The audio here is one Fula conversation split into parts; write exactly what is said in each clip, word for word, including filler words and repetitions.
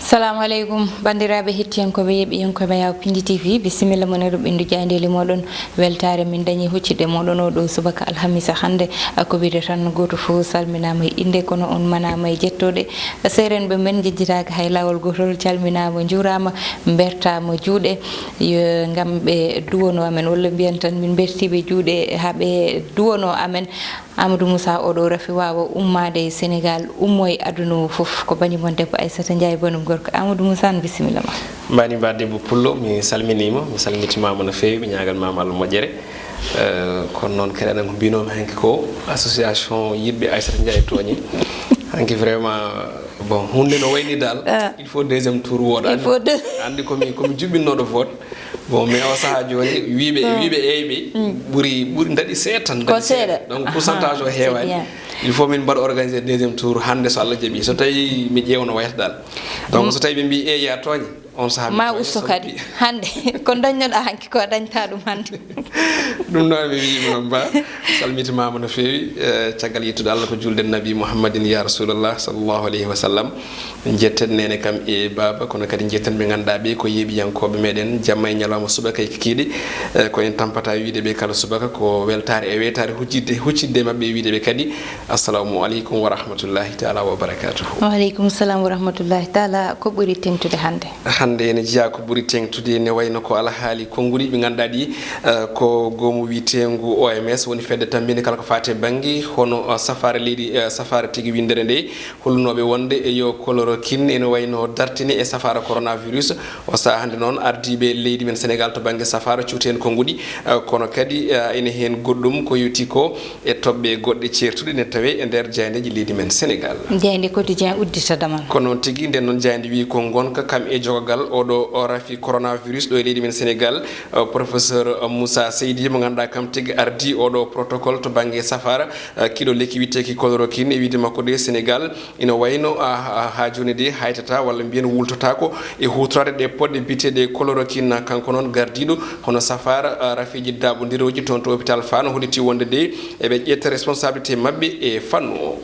Salamu aleykum, banndiraaɓe hettiyankooɓe, yeeɓiyankooɓe Yaw Pindi T V, bisimilla mon e ɗo ɓinndu jaayndeeli mooɗon. Weltaare min dañi huccidde mooɗon oo ɗoo subaka alhamisa hannde, ko wiyde tan gooto fof salminaama e innde, kono on manaama e jettooɗe. Seerenɓe men njejjitaaka hay laawol gootol, calminaama, njuuraama, mbertaama juuɗe, yo, ngam ɓe duwonoo amen, walla mbiyen tan min mbertii ɓe juuɗe haa ɓe duwonoo amen. Amadou Moussa, oɗo rafi waawa ummaade e Sénégal, ummo e aduna o fof. Ko banndi mon debbo Aissata Ndiaye, banndum gorko Amadou Moussa, on bisimilla ma. Mbaɗi mba debbo Pullo, mi salminiima, mi salmitimaama no feewi, mi ñaaganmaama Allah moƴƴere. Eh, kono noon kadi enen ko mbinoomi hanki ko association yiɗɓe Aissata Ndiaye tooñi. Hanki vraiment, bon, huunde no wayni dal, ah, il faut deuxième tour wooda. Il faut deux. Anndi ko mi, ko mi juɓɓinnooɗo vote. Bon, mais o sahaa jooni, wiiɓe, mm, wiiɓe eyɓe, mm, ɓuri, ɓuri ndaɗi seeɗa tan, ko ndaɗi seeɗa, seeɗa. Donc, aha, pourcentage o c'est heewaani. Bien. Il faut min mbaɗa organiser deuxième tour hannde, so Allah jaɓi. So tawi mi ƴeewa no wayata dal. Donc, mm, so tawi ɓe mbii eeya tooñe, on sahaa mi ma tooña, usto sabu kadi. Hannde, ko dañnoɗaa hanki ko a dañta ɗum hannde. Ɗum noon mi wiima noon ba, salmitimaama no feewi, eh, caggal yettude Allah ko julde Nabi Muhammadin ya Rasulallah sallallahu alayhi wa sallam. Njetten neene kam e baaba, kono kadi njetten ɓe ngannduɗaa ɓe ko yeeɓiyankooɓe meɗen, jamma e ñalawma subaka e kikiiɗe. Eh, ko en tampata wiide ɓe kala subaka ko weltaare e weytaare huccitde, huccitde e maɓɓe e wiide ɓe kadi, assalamu aleykum wa rahmatullahi taala wa barakatuhu. Wa aleykum salam wa rahmatullahi taala. Ko ɓuri teŋtude hannde? Hannde ene jeyaa ko ɓuri teŋtude, ne wayno ko alhaali konnguɗi ɓe ngannduɗaa ɗi, eh, ko goomu wiyeteengu O M S, woni fedde tammbinde kala ko faati e bannge hono, eh, safaara leydi, eh, safaara tigi winndere nde, hollunooɓe wonde e yo chloroquine ene wayno dartine e safaara coronavirus. O sahaa hannde noon, ardiiɓe leydi men Sénégal to bannge safaara cuuti heen konnguɗi, eh, kono kadi, eh, ene heen goɗɗum ko yowti ko e toɓɓe goɗɗe ceertuɗe ne tawee e nder jaayndeeji leydi men Sénégal. Jaaynde Quotidien uddita damal. Ko noon tigi, nden noon jaaynde wii ko ngonka kam e jogogal oɗo o rafi coronavirus ɗo e leydi men Sénégal, eh, professeur Moussa Seydi mo ngannduɗaa kam tigi ardii oɗo protocole to bannge safaara, eh, kiɗo lekki wiyeteeki chloroquine e wiide makko de Sénégal ina wayno, ah, ah, haa jooni de haytata walla mbiyen wultotaako e huutoraade ɗe poɗɗe biyeteeɗe chloroquine. Kanko noon gardiiɗo hono safaara, ah, rafiiji daaɓondirooji toon to hôpital Fann holliti wonde de eɓe ƴetta responsabilité maɓɓe e fannu o.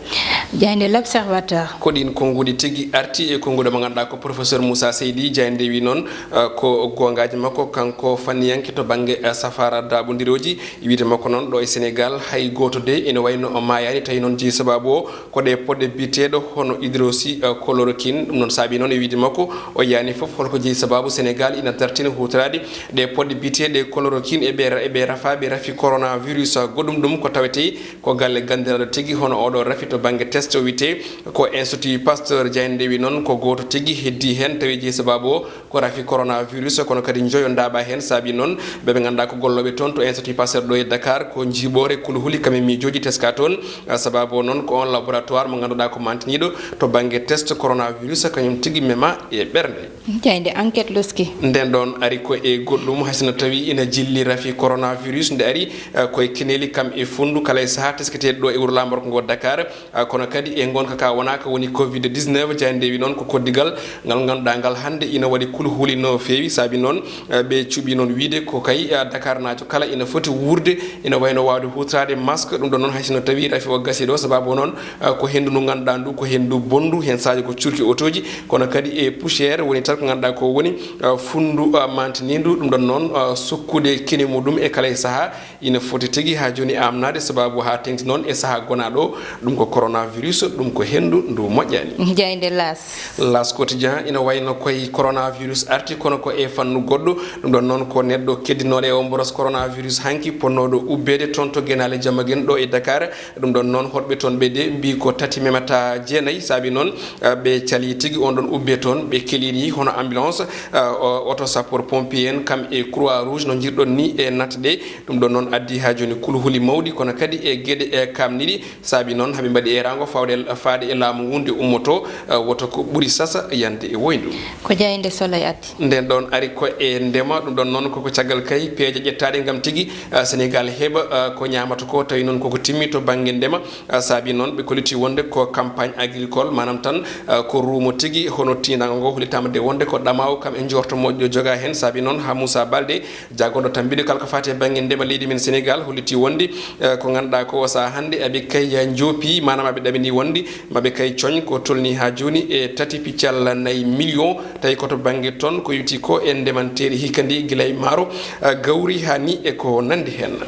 Jaaynde L'Observateur. Ko ɗiin konnguɗi tigi arti e konnguɗo mo ngannduɗaa ko professeur Moussa Seydi. Jaaynde wi noon, ah, ko goongaaji makko kanko fanniyanke to bannge, ah, safaara daaɓondirooji. Wiide makko noon ɗo e Sénégal hay gooto de ene wayno o maayaani, tawi noon jeyi sabaabu o ko ɗe poɗɗe biyeteeɗo hono hydroxychloroquine. Ɗum noon saabi noon e wiide makko o yiyaani fof holko jeyi sabaabu Sénégal ina dartina huutoraade ɗe poɗɗe biyeteeɗe chloroquine e ɓe, e ɓe rafaaɓe rafi coronavirus. Goɗɗum ɗum ko tawetee ko galle ganndiraaɗo tigi hono oɗo rafi to bannge test o wiyetee ko Institut Pasteur. Jaaynde wi noon ko gooto tigi heddii heen tawi jeyi sabaabu o ko rafi coronavirus, kono kadi njoyo ndaaɓaa heen. Saabi noon ɓe ɓe ngannduɗaa ko gollooɓe toon to Institut Pasteur ɗo e Dakar ko njiiɓoore kulhuli kam e miijooji teska toon. Ah, sabaabu o noon ko on laboratoire mo ngannduɗaa ko mantiniiɗo to bannge test coronavirus, kañum tigi mema e ɓernde. Jaaynde Enquête loski. Nden ɗoon ari ko e goɗɗum, hay sinno tawi ina jilli rafi coronavirus, nde ari, ah, ko e keneeli kam e fonndu kala e sahaa tesketeeɗo ɗo e wuro laamorgo ngo Dakar. Ah, kono kadi e ngonka ka wonaa ka woni covid dix-neuf, jaaynde wi noon ko koddigal ngal ngannduɗaa ngal hannde ina waɗi kulhuli no feewi. Saabi noon, ah, ɓe cuɓi noon wiide ko kay, ah, Dakarnaajo kala ina foti wuurde ina wayno waawde huutoraade masque. Ɗum ɗoon noon hay sinno tawi rafi o gasii ɗo, sabaabu o noon, ah, ko henndu ndu ngannduɗaa ndu ko henndu bonndu, heen saaji ko cuurki otooji, kono kadi e poussière woni tan ko ngannduɗaa ko woni, ah, funndu, ah, mantiniindu. Ɗum ɗoon noon, ah, sukkude kene muɗum e kala e sahaa ina foti tigi haa jooni amnaade, sabaabu haa teŋti noon e sahaa gonaaɗo o, ɗum ko coronavirus, ɗum ko henndu ndu moƴƴaani. Jaaynde L'As. L'As Quotidien ina wayno koye coronavirus arti, kono ko e fannu goɗɗo. Ɗum ɗoon noon ko neɗɗo keddinooɗo e o mboros coronavirus hanki, potnooɗo ubbeede toon to Genaale Jamagen ɗo e Dakar. Ɗum ɗoon noon hoɗɓe toon ɓe de mbii ko tati memata jeenayi. Saabi noon, ah, ɓe calii tigi on ɗoon ubbee toon, ɓe kelini hono ambulance, ah, o-, oto sapeur pompier en kam e Croix Rouge no njirɗon ni e natte ɗe. Ɗum ɗoon noon addi haa jooni kulhuli mawɗi, kono kadi e geɗe, e kaamniiɗi. Saabi noon, haɓe mbaɗi eeraango fawde, faade e laamu ngu nde ummotoo, eh, woto ko ɓuri sasa yande e woyndu. Ko jaaynde Soleil addi. Nden ɗoon ari ko e ndema, ɗum ɗoon noon koko caggal kay peeje ƴettaaɗe ngam tigi, eh, Senegaal heɓa, eh, ko ñaamata ko, tawi noon koko timmi to bannge ndema. Ah, saabi noon ɓe kolliti wonde ko campagne agricole, maanaam tan, ah, ko ruumo tigi, hono tiindaango ngo hollitaama de wonde ko ɗamaawo kam e njoorto moƴƴo jogaa heen. Saabi noon haa Moussa Baldé, jaggonɗo tambiiɗo kala ko faati e bannge ndema leydi men Senegaal, holliti wonde, eh, ko ngannduɗaa ko o sahaa hannde, aɓe kay njoopi, maanaam aɓe Ɓe ni wonde maɓe kay coñ ko tolni haa jooni e tati piccal nayi million, tawi ko to bannge toon ko yowiti ko e ndemanteeri hikka ndi, gila e maaro, eh, gawri haa ni e ko nanndi heen.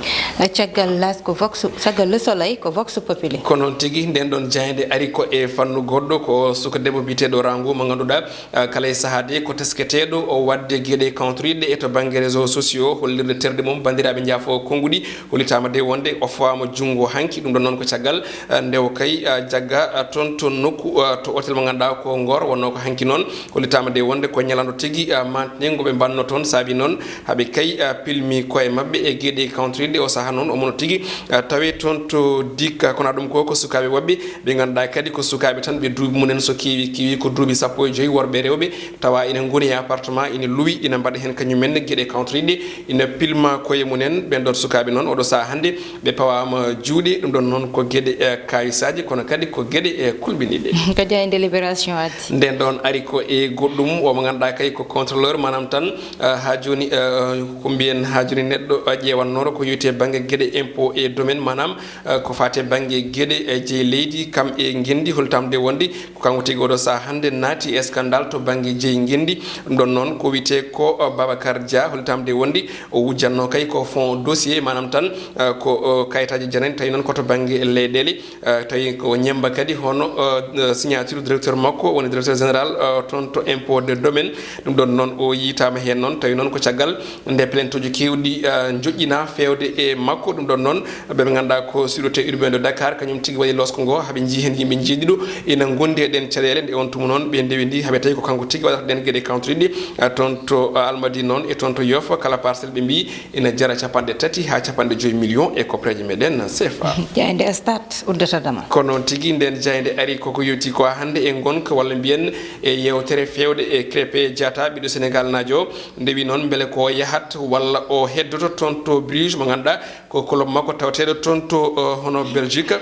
Caggal L'As ko Vox, caggal Le Soleil ko Vox Populi. Ko noon tigi, ndeen ɗoon jaaynde ari ko e fannu goɗɗo, ko suka debbo biyeteeɗo Rango mo ngannduɗaa, eh, kala e sahaa de ko tesketeeɗo o waɗde geɗe kawtoriɗe e to bannge réseaux sociaux, hollirde terɗe mum banndiraaɓe njaafo konnguɗi. Hollitaama de wonde o fawaama junngo hanki, ɗum ɗoon noon ko caggal, eh, nde o kay, eh, jagga, eh, toon to nokku, eh, to hôtel mo ngannduɗaa ko Ngor, wonnoo ko hanki noon. Hollitaama de wonde ko ñalawma tigi, eh, maantiniingo ɓe mbaɗnoo toon, saabi noon haɓe kay, eh, pilmi koye maɓɓe e geɗe kawtoriɗe. O sahaa noon omo no tigi, eh, tawee toon to dikka, kono ɗum ko, ko sukaaɓe woɓɓe ɓe ngannduɗaa kadi ko sukaaɓe tan, ɓe duuɓi mumen so keewi, keewi ko duuɓi sappo e joyi, worɓe e rewɓe, tawa ina ngoni e appartement, ina luwi, ina mbaɗa heen kañum en geɗe kawtoriɗe, ina pilma koye mum en. Ɓeen ɗoon sukaaɓe noon, oɗo sahaa hannde, ɓe pawaama juuɗe. Ɗum ɗoon noon ko geɗe, eh, kaawisaaji, kono kadi ko geɗe, eh, kulɓiniiɗe. Ko jaaynde Libération addi. Ndeen ɗoon ari ko e goɗɗum, o mo ngannduɗaa kay ko contrôleur, maanaam tan, eh, haa jooni, eh, ko mbiyen haa jooni neɗɗo, eh, ƴeewannooɗo ko yowiti e bannge geɗe impôt et domaine, maanaam, eh, ko faati e bannge geɗe, eh, jeyi leydi, kam e ngenndi, hollitaama de wonde ko kanko tigi oɗo sahaa hannde naati e scandale to bannge jeyi ngenndi. Ɗum ɗoon noon ko wiyetee ko, uh, Babacar Dia, hollitaama de wonde o wujjatnoo kay ko fond dossier, maanaam tan, uh, ko, uh, kayitaaji janani, tawi noon ko to bannge leyɗeele, uh, tawi ko ñemmba kadi hono, uh, uh, signature directeur makko, woni directeur général, uh, toon to impôt de domaine. Ɗum ɗoon noon o yiytaama heen noon, tawi noon ko caggal nde plaintuuji keewɗi, uh, njoƴƴinaa feewde e makko. Ɗum ɗoon noon ɓe ɓe ngannduɗaa ko sûreté urbain de Dakar, kañum tigi waɗi losko ngo, haɓe njii heen yimɓe njeeɗiɗo ina ngondi e ɗeen caɗeele. Nde on tuma noon ɓe ndewi ndi, haɓe tawi ko kanko tigi waɗata ɗeen geɗe kawtoriɗe, eh, toon to, eh, Almadi noon e toon to Yoff, kala parcelle ɓe mbii ina jara capanɗe tati haa capanɗe joyi million e koppareeje meɗen C F A. Jaaynde Stade uddata damal. Ko noon tigi, ndeen jaaynde ari koko yewti ko hannde e ngonka walla mbiyen e yeewtere feewde e Krépin Diatta, ɓiɗɗo Senegal naajo. Ndewi noon mbele ko yahat walla o heddoto toon to Bruges mo ngannduɗaa ko club makko tawateeɗo toon to, eh, hono Belgique.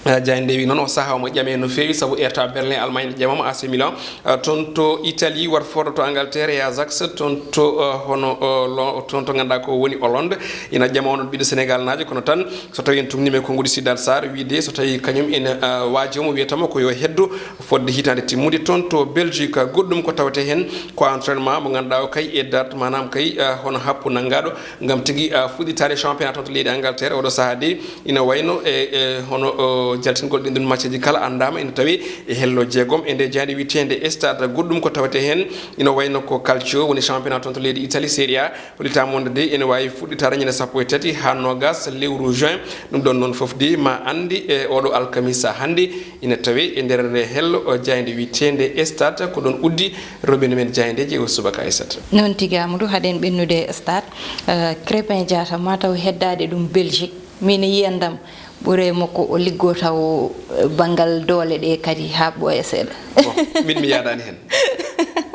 Eh, jaaynde wi noon o sahaa omo ƴamee no feewi, sabu Hertha Berlin Allemagne ene ƴamamo, A C Milan, eh, toon to Italie, Watford to Angleterre e Ajax toon to, eh, hono, eh, lo-, toon to ngannduɗaa ko woni Hollande, ina ƴama onon ɓiɗɗo Senegal naajo, kono tan so tawi en tugniima e konnguɗi Sidath Sarr wiide so tawi kañum ene, eh, waaji omo wiyatamo ko yo heddo fodde hitaande timmude toon to Belgique. Goɗɗum ko tawetee heen ko entraînement mo ngannduɗaa o kay e date, maanaam kay, eh, hono happu nanngaaɗo ngam tigi, eh, fuɗɗitaade championnat toon to leydi Angleterre. Oɗo sahaa de ina wayno e, e hono, o, jaltingol ɗin ɗon matchji kala anndaama ina tawi e hello jeegom e nde jaaynde wiyeteende Stade. Goɗɗum ko tawetee heen ina wayno ko Calcio woni championnat toon to leydi Italie, Serie A. Hollitaama wonde de ene waawi fuɗɗitaade ñande sappo e tati haa noogas lewru juin. Ɗum ɗoon noon fof de ma anndi e oɗo alkamisa hannde ina tawi e nder nde hello, o, jaaynde wiyeteende Stade. Ko ɗoon uddi robinet men jaayndeeji o subaka Aissata. Noon tigi, Amadou, haɗen ɓennude Stade. Eh, Krépin Diatta ma taw heddaade ɗum Belgique. Min e yiyandam ɓure makko o liggo taw, eh, banngal doole ɗe kadi haa ɓooya seeɗa. Bon, min mi yaadaani heen.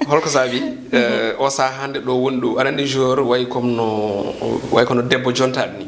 Holko saabi, eh, o sahaa hannde ɗo woni ɗo, aɗa anndi joueur wayi comme no, wayi kono debbo jontaaɗo ni.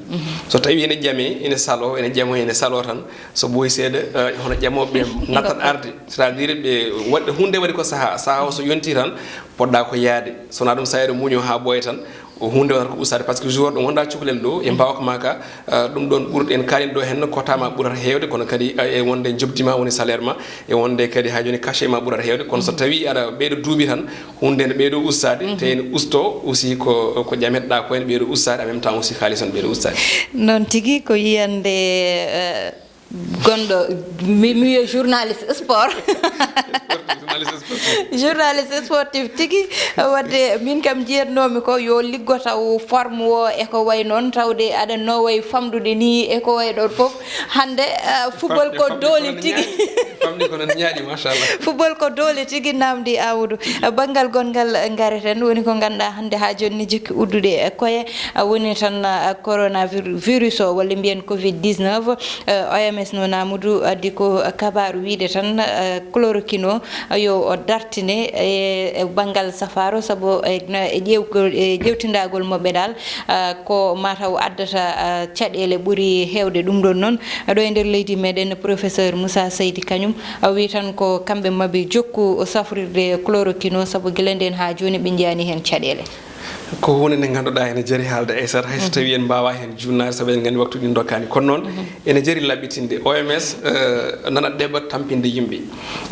So tawi ene ƴame, ene salo, ene ƴamo, ene salo tan, so ɓooyi seeɗa, eh, hono ƴamooɓe ɓe nattat arde. C'est-à-dire ɓe waɗ-, huunde waɗi ko sahaa, sahaa o so yonti tan, poɗɗa ko yaade. So wonaa ɗum, so a muuño haa ɓooya tan, o huunde wonata ko ustaade, par ce que joueur ɗo ngonɗa cukalel ɗo, e mbawka ma ka, eh, ɗum ɗon ɓurɗo en kaalin ɗo henna, quota ma ɓurata heewde, kono kadi, eh, e wonde njoɓdi ma woni salaire ma, e wonde kadi haa jooni cachet ma ɓurata heewde, kono so tawi aɗa ɓeyɗo duuɓi tan, huunde ne ɓeydo ustaade, te ene usto aussi ko, ko ƴametɗa ko ene ɓeydo ustaade, en même temps aussi kaalis on ɓeydo ustaade. Noon tigi, ko yiyande, eh, gonɗo, mi, mi wiya journaliste sport. Journaliste sportif. Journaliste sportif tigi, wadde min kam jiyatnoomi ko yo liggo taw forme o e ko way noon, tawde aɗa no way famɗude ni e ko way ɗon fof. Hannde, eh, football ko doole tigi. Famɗi ko noon ñaaɗi, machallah. Football ko doole tigi, namdi Amadou. Banngal gonngal ngareten, woni ko ngannduɗaa hannde haa jooni ne jokki uddude e koye, woni tan, eh, coronavirus o, walla mbiyen covid dix-neuf. Eh, O M S noon, Amadou, addi ko kabaaru wiyde tan, eh, chloroquine o, yo o dartine e, e banngal safaaro, sabu e, e ƴeewgol, e ƴeewtindagol mo ɓeɗal, eh, ko mataw addata, eh, caɗeele ɓuri heewde ɗum ɗon noon. Ɗo e nder leydi meɗen, professeur Moussa Seydi kañum, o wi tan ko kamɓe maɓe jokku safrirde chloroquine o, sabu gila nden haa jooni ɓe njiyaani heen caɗeele. Ko huunde nde ngannduɗaa ene jari haalde, Aissata, hay so tawii en mbaawaa heen juutnaade, sabu eɗen nganndi waktuuji ɗi ndokkaani. Kono noon, ene jari laɓɓitinde. O M S, eh, nana ɗeɓa tampinde yimɓe.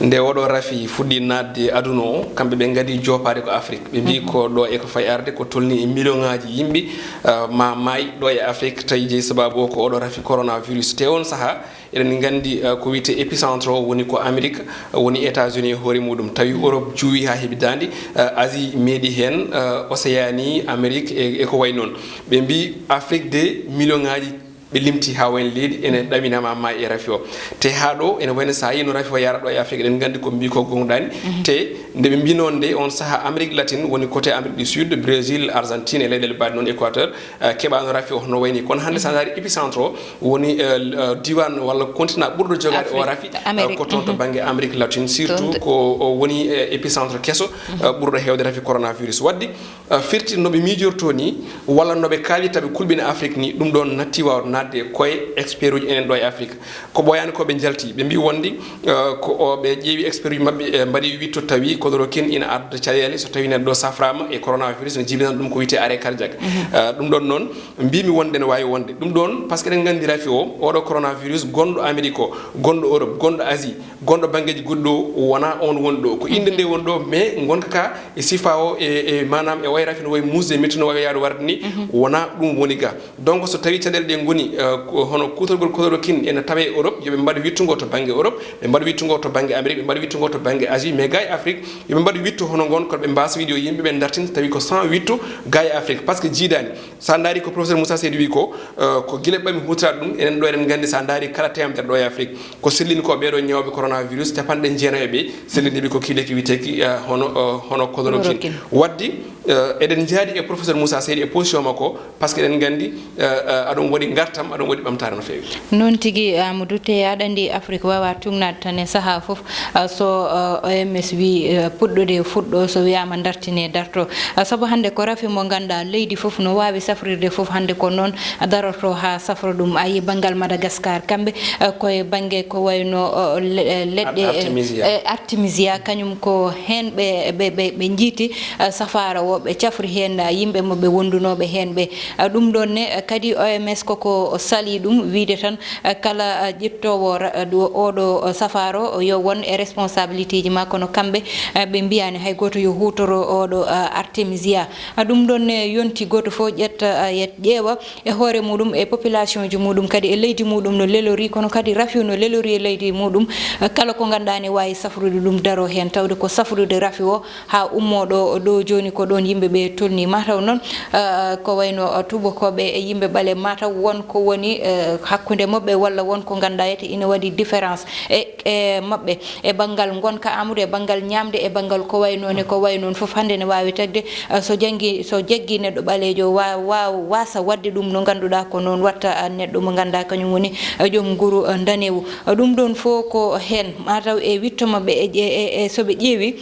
Nde oɗo rafi fuɗɗi naatde e aduna o, kamɓe ɓe ngadii joopaade ko Afrik. Ɓe mbii ko ɗo e ko fayi arde, ko tolnii e million ŋaaji yimɓe, eh, ma maay ɗo e Afrik, tawi jeyi sabaabu o ko oɗo rafi coronavirus. Te on sahaa, eɗen nganndi, eh, ko wiyetee épicentre o woni ko Amérique, eh, woni États-Unis e hoore muɗum. Tawi Europe juuwi haa heɓi daande, eh, Asie meeɗi heen, eh, Océanie, Amérique e, e ko wayi noon. Ɓe mbii Afrique de million ŋaaji ɓe limti haa wayno leydi ene ɗawinama maay e rafi o. Te haa ɗo ene wayno so a yii no rafi o yara ɗo e Afrique, eɗen nganndi ko mbii ko gonɗaani. Te nde ɓe mbii noon nde, on sahaa Amérique latine woni côté Amérique du Sud, Brésil, Argentine e leyɗeele mbaɗe noon, Équateur, eh, keɓaano rafi o hono wayni. Kono hannde so a ndaari épicentre o woni, eh, eh, diiwaan walla continent ɓurɗo jogaade o rafi, eh, ko toon to bannge Amérique latine, surtout ko o woni, eh, épicentre keso, eh, ɓurɗo heewde rafi coronavirus. Waɗde, eh, firti no ɓe miijortoo ni, walla no ɓe kaalirta ɓe kulɓina Afrique ni, ɗum ɗoon natti waawde naatde e koye expert uji enen ɗo e Afrique. Ko ɓooyaani ko ɓe njalti, ɓe mbii wonde, eh, ko o ɓe ƴeewi expert uji maɓɓe, eh, mbaɗi witto tawi chloroquine ina adda caɗeele so tawi neɗɗo safraama e coronavirus, ne jibinana ɗum ko wiyetee arrêt cardiaque. Eh, ɗum ɗoon noon, mbiimi wonde ne waawi wonde. Ɗum ɗoon, par ce que eɗen nganndi rafi o, oɗo coronavirus gonɗo Amérique o, gonɗo Europe, gonɗo Asie, gonɗo banngeeji goɗɗi ɗo, wonaa on woni ɗo. Ko innde nde woni ɗo, mais ngonka ka e sifa o, e, e maanaam e wayi rafi no wayi muusde, metti no wayi yaade warde ni, wonaa ɗum woni ga. Donc, so tawii caɗeele ɗe ngoni, eh, ko hono kuutorgol chloroquine ene tawee e Europe, yo ɓe mbaɗ wittu ngo to bannge Europe, ɓe mbaɗ wittu ngo to bannge Amérique, ɓe mbaɗ wittu ngo to bannge Asie, mais ga e Afrique, yo ɓe mbaɗ wittu hono ngon, kono ɓe mbaasa wiide yo yimɓe ɓe dartin, tawi ko sans wittu ga e Afrique, par ce que jiidaani. So a ndaari ko professeur Moussa Seydi wi ko, eh, ko gila ɓami huutoraade ɗum, enen ɗo eɗen nganndi so a ndaari kala teemedere ɗo e Afrique, ko sellini ko ɓeeɗo ñawɓe coronavirus, capanɗe jeenayi e ɓe sellini ɓe ko kiileeki wiyeteeki, eh, hono, eh, hono chloroquine. Waɗde, eh, eɗen njaadi e professeur Moussa Seydi e position makko, par ce que eɗen nganndi, eh, eh, aɗum waɗi ngartam, aɗum waɗi ɓamtaare no feewi. Noon tigi, Amadou, te aɗa anndi Afrique waawaa tuugnaade tan e sahaa fof, eh, so, eh, O M S wii, eh, puɗɗude fuɗɗo, so wiyaama dartine darto. Eh, sabu hannde ko rafi mo ngannduɗaa leydi fof no waawi safrirde fof, hannde ko noon darorto haa safra ɗum. A yii banngal Madagascar, kamɓe, eh, koye bannge ko wayno, eh, le-, eh, leɗɗe, eh, artemisia, eh, artemisia, kañum ko heen ɓe, ɓe, ɓe, ɓe njiiti, eh, safaara o, ɓe cafri heen, eh, yimɓe mo ɓe wondunooɓe heen ɓe. Eh, ɗum ɗoon ne, eh, kadi O M S koko salii ɗum, wiyde tan, eh, kala, eh, ƴettoowo ra-, eh, ɗo, oɗo, eh, safaara o yo won e responsabilité ji makko, kono kamɓe, eh, ɓe mbiyaani hay gooto yo huutoro oɗo, eh, artemisia. Eh, ɗum ɗoon ne yonti gooto fof ƴetta, eh, ƴeewa e hoore muɗum, e population ji muɗum, kadi e leydi muɗum no lelori, kono kadi rafi o no lelori e leydi muɗum. Kala ko ngannduɗaa ne waawi safrude ɗum, daro heen, tawde ko safrude rafi o haa ummoo ɗo, ɗo jooni ko ɗoon yimɓe ɓe tolnii. Mataw noon, eh, ko wayno, eh, tuubakooɓe e yimɓe ɓale, mataw won ko woni, eh, hakkunde maɓɓe, walla won ko ngannduɗaa ete ina waɗi différence e, e maɓɓe. E banngal ngonka, Amadou, e banngal ñaamde, e banngal ko wayi noon e ko wayi noon fof, hannde ne waawi tagde, eh, so janngi, so jaggi neɗɗo ɓaleejo, wa-, wa-, waasa waɗde ɗum no ngannduɗaa ko noon watta, eh, neɗɗo mo ngannduɗaa kañum woni, eh, joom nguru, eh, ndanewu. Eh, ɗum ɗoon fof ko heen, mataw e witto maɓɓe, e, e, e, e so ɓe ƴeewi,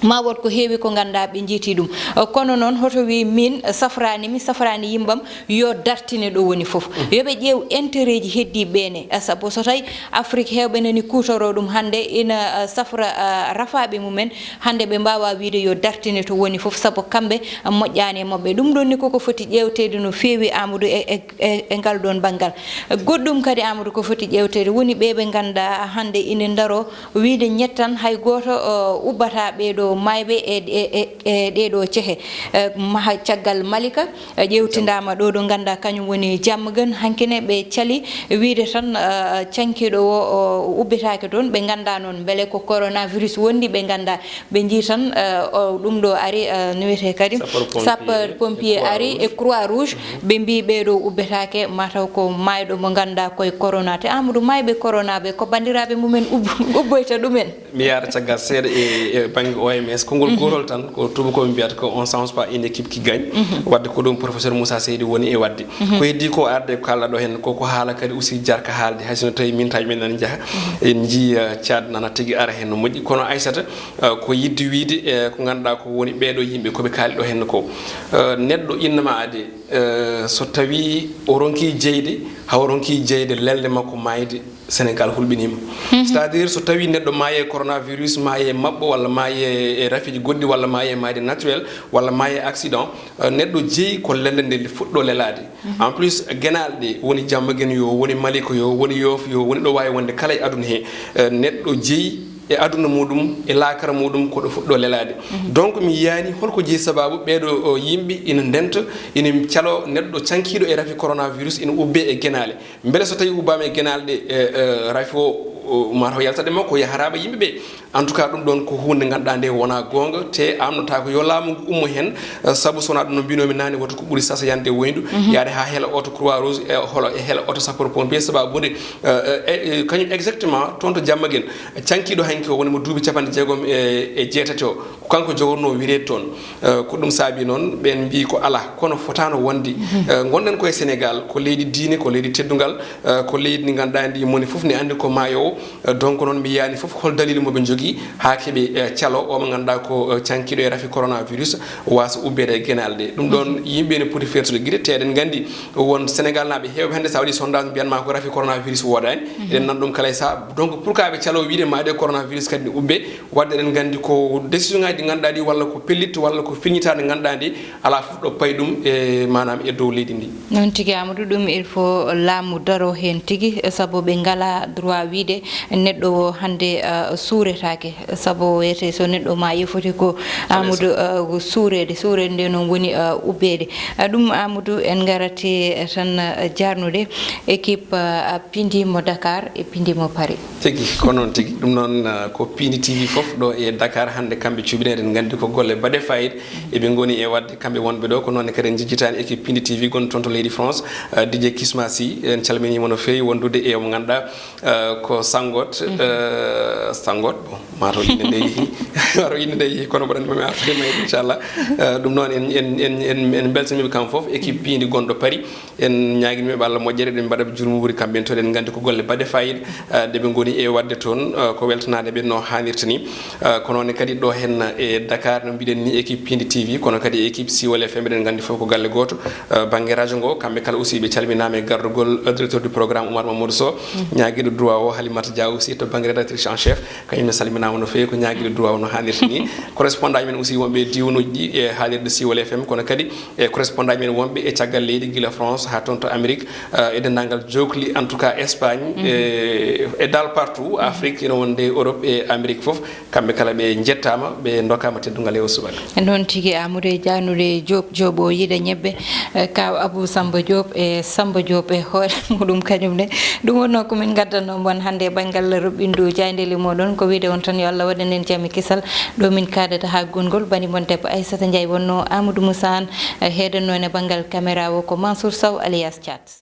ma wood ko heewi ko ngannduɗaa ɓe njiiti ɗum. Eh, kono noon, hoto wii miin, eh, safraani mi, safraani yimɓam, yo dartine ɗo woni fof. Yo ɓe ƴeew intérêt ji heddiiɓe ɓe ne. Eh, sabu so tawi Afrique heewɓe nani kuutoroo ɗum hannde, ina, eh, safra, eh, rafaaɓe mumen, hannde ɓe mbaawaa wiyde yo dartine to woni fof, sabu kamɓe, eh, moƴƴaani e maɓɓe. Ɗum ɗoon ni koko foti ƴeewteede no feewi, Amadou, e, e, e, e ngal ɗoon banngal. Eh, goɗɗum kadi, Amadou, ko foti ƴeewteede woni ɓe ɓe ngannduɗaa hannde ina ndaroo wiyde ñettan hay gooto, eh, ubbataa ɓee ɗo maayɓe e, e, e, e ɗee ɗo cehe. Eh, maha caggal Malika, eh, ƴeewtindaama ɗo, ɗo ngannduɗaa kañum woni Diamaguène, hanki ne ɓe cali wiyde tan, eh, cankiiɗo o, o ubbitaake toon, ɓe nganndaa noon mbele ko coronavirus wondi, ɓe nganndaa. Ɓe njii tan, eh, o, ɗum ɗo ari, eh, no wiyetee kadi sapeur pompier, sapeur pompier ari e Croix Rouge. Ɓe mbii ɓee ɗo ubbitaake, mataw ko maayɗo mo ngannduɗaa koye corona. Te Amadou, maayɓe corona ɓe ko banndiraaɓe mumen ub-, ubboyta ɗumen. Mi yaara caggal seeɗa e, e bannge O M S. Konngol gootol tan, ko tuubakooɓe mbiyata ko on ne change pas une équipe qui gagne. Waɗde ko ɗum professeur Moussa Seydi woni e waɗde. Ko heddii ko arde ko kaalɗaa ɗo heen ko, ko haala kadi aussi jarka haalde, hay so no tawi min tawi men nana njaha. En njii, eh, Tchad nana tigi ara heen no moƴƴi. Kono Aissata, eh, ko yiɗde wiyde, eh, ko ngannduɗaa ko woni ɓee ɗo yimɓe ko ɓe kaali ɗo heen ko. Eh, neɗɗo innama ade, eh, so tawi o ronki jeyde, haw ronki jeyde lelnde makko maayde, Sénégal hulɓiniima. C'est-à-dire, so tawii neɗɗo maayi e coronavirus, maayi e maɓɓo, walla maayi e rafiiji goɗɗi, walla maayi e maayde naturel, walla maayi e accident, eh, neɗɗo jeyi ko lelnde nde fuɗɗo lelaade. En plus, genaale ɗe woni Jammagen yo, woni Maliko yo, woni Yoof yo, woni ɗo waawi wonde kala e aduna he, eh, neɗɗo jeyi e aduna muɗum, e laakara muɗum ko ɗo fuɗɗo lelaade. Donc, mi yiyaani holko jeyi sababu ɓeeɗo, o, yimɓe ina ndenta, ina calo neɗɗo cankiiɗo e rafi coronavirus ina ubbe e genaale. Mbele so tawi ubbaama e genaale ɗe, e, e, rafi o, o, mataw yaltat e makko, yaharaama yimɓe ɓe. En tout cas, ɗum ɗoon ko huunde ngannduɗaa nde wonaa goonga, te amnotaako yo laamu ngu ummo heen, eh, sabu so wonaa ɗum no mbiinoomi naane, woto ko ɓuri sasayande e woyndu, yaade haa hela oto Croix Rouge, e holo, e hela oto sapeur pompier, sababu nde, eh, eh, eh, kañum exactement toon to Jammagen, cankiiɗo hanki o woni mo duuɓi capanɗe jeegom e, e jeetati o, ko kanko jogornoo wireede toon. Eh, ko ɗum saabi noon, ɓeen mbii ko alaa, kono fotaano wonde. Eh, ngonɗen ko e Sénégal, ko leydi diine, ko leydi teddungal, eh, ko leydi ndi ngannduɗaa ndi moni fof ne anndi ko maayo o. Eh, donc noon mi yiyaani fof hol dalilu mo ɓe njogii haa keɓe, eh, calo o mo ngannduɗaa ko, eh, cankiiɗo e rafi coronavirus waasa ubbeede e genaale ɗe. Ɗum ɗoon yimɓe ne poti fertude gite, te eɗen nganndi won Sénégal naaɓe heewɓe hannde sa waɗi sondage mbiyan ma ko rafi coronavirus woodaani. Eɗen nan ɗum kala e saha. Donc pourquoi ɓe calo wiide ma ɗe coronavirus kadi ne ubbe? Wadde eɗen nganndi ko décision ngaji ɗi ngannduɗaa ɗi walla ko pellitte walla ko filñitaade ngannduɗaa ndi alaa fof ɗo payi ɗum e maanaam e dow leydi ndi. Noon tigi, Amadou, ɗum il faut laamu daro heen tigi, sabu ɓe ngalaa droit wiide neɗɗo o hannde, ah, suuretaake, sabu wiyete so neɗɗo maayi foti ko, Amadou, ah, ko suureede, suureede nde noon woni, ah, ubbeede. Ah, ɗum, Amadou, en ngarate tan, ah, jaarnude équipe, ah, piindi mo Dakar e piindi mo Paris. Tigi, ko noon tigi. Ɗum noon, ah, ko Piindi T V fof ɗo e Dakar hannde kamɓe cuɓineede, en nganndi ko golle baɗe fayida eɓe ngoni e waɗde kamɓe wonɓe ɗo. Ko noon ne kadi en njejjitaani équipe Piindi T V gonɗo toon to leydi France, ah, D J Kisma Sy, en calminiima no feewi wondude e mo ngannduɗaa, ah, ko Sanngoot, ah, Sanngoot, bon, mataw innde nde yehi, mataw innde nde yehi, kono mboɗo anndi mi artoyma e inchallah. Ah, ɗum noon en, en, en, en, en mbeltaniiɓe kam fof, équipe piindi gonɗo Paris. En ñaaginii ɓe Allah moƴƴere, eɗen mbaɗa ɓe juulmuuri kamɓe en toon, eɗen nganndi ko golle baɗe fayida, ah, ɗe ɓe ngoni e waɗde toon, ah, ko weltanaade ɓe no haanirta ni. Ah, ko noon ne kadi ɗo heen e Dakar, no mbiɗen ni, équipe Piindi T V, kono kadi équipe Siwol F M, eɗen nganndi fof ko galle gooto. Ah, bannge radio ngo, kamɓe kala aussi ɓe calminaama e gardugol, ah, directeur du programme Oumar Mamadou Sow, ñaagiiɗo droit o, Halimata Dia aussi to bannge rédactrice en chef, kañum ne salminaama no feewi, ko ñaagiiɗo droit o no haanirta ni. Correspondant men aussi wonɓe e diiwanuuji ɗi e haalirde Siwol F M, kono kadi e correspondant men wonɓe e caggal leydi, gila France haa toon to Amérique, eh, e denndaangal jookli, en tout cas Espagne, e, e dal partout, Afrique, ina wonde Europe e Amérique fof, kamɓe kala ɓe njettaama, ɓe ndokkaama teddungal e o subaka. E noon tigi, Amadou, e jaanude Diop, Diop o yiɗa ñebbe, eh, kaw Abou Samba Diop e Samba Diop e hoore muɗum kañum ne. Ɗum wonnoo ko min ngaddanoo mon hannde e banngal roɓɓindu jaayndeeli moɗon. Ko wiide on tan yo Allah waɗan en jam e kisal. Ɗo min kaadata haa gongol, bani mon debbo Aissata Ndiaye wonnoo, Amadou Moussa Anne, eh, heedanno en e banngal caméra o ko Mansour Sow alias Thiat.